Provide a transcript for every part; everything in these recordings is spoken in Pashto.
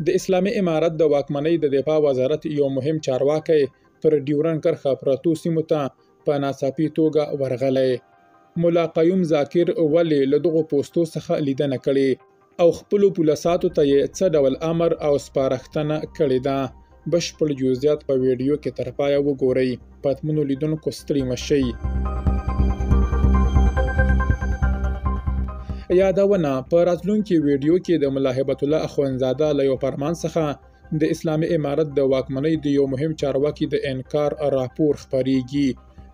د اسلامي امارت د واکمنۍ د دفاع وزارت یو مهم چارواکی پر ډیورنډ کرښه پرتو سیمو ته په ناڅاپي توګه ورغلی. ملا قیوم ذاکر ولې له دغو پوستو څخه لیدنه کړې او خپلو پوله ساتو ته یې څه ډول امر او سپارښتنه کړې ده؟ بشپړ جزئیات په ویډیو کې تر پایه وګورئ. پتمنو لیدونکو ستړي مه شئ. یادونه: په راتلونکي ویډیو کې د ملا هبت الله اخوندزاده له یو فرمان څخه د اسلامي امارت د واکمنۍ د یو مهم چارواکي د انکار راپور خپریږي.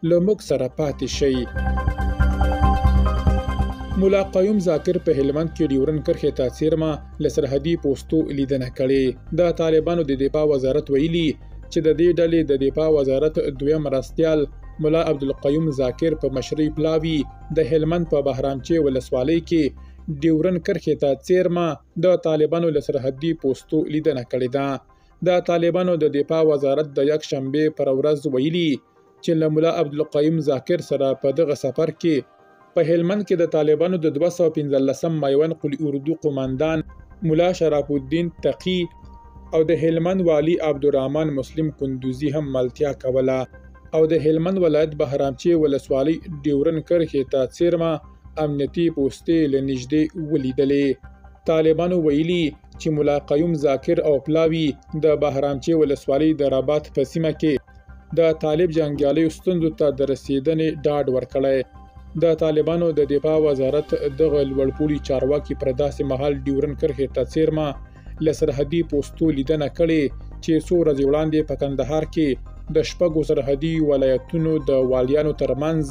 له موږ سره پاتې شئ. ملا قیوم ذاکر په هلمند کې ډیورنډ کرښې ته څیرمه له سرحدي پوستو لیدنه کړې. د طالبانو د دفاع وزارت ویلي چې د دې ډلې د دفاع وزارت دویم مرستیال ملا عبدالقیوم ذاکر په مشرۍ پلاوي د هلمند په بهرامچې ولسوالۍ کې ډیورنډ کرښې ته څیرمه د طالبانو له سرحدي پوستو لیدنه کړې ده. د طالبانو د دفاع وزارت د یکشنبې پر ورځ ویلي چې له ملا عبدالقیوم ذاکر سره په دغه سفر کې په هلمند کې د طالبانو د 215 میوند قول اردو قومندان ملا شرف الدین تقي او د هلمند والي عبدالرحمن مسلم کندوزي هم ملتیا کوله او د هلمند ولایت بهرامچې ولسوالۍ ډیورنډ کرښې ته څیرمه امنیتي پوستې له نږدې ولیدلې. طالبانو ویلي چې ملا قیوم ذاکر او پلاوي د بهرامچې ولسوالۍ د رباط په سیمه کې د طالب جنګیالیو ستونزو ته د رسیدنې ډاډ ورکړی. د طالبانو د دفاع وزارت دغه لوړپوړي چارواکي پر داسې مهال ډیورنډ کرښې ته څیرمه له سرحدي پوستو لیدنه کړې چې څو ورځې وړاندې په کندهار کې د 6 سرحدي ولایتونو د والیانو ترمنځ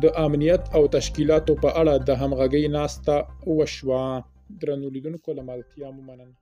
د امنیت او تشکیلاتو په اړه د همغږۍ ناسته وشوه. درنو لیدونکو له ملتیا مو مننه.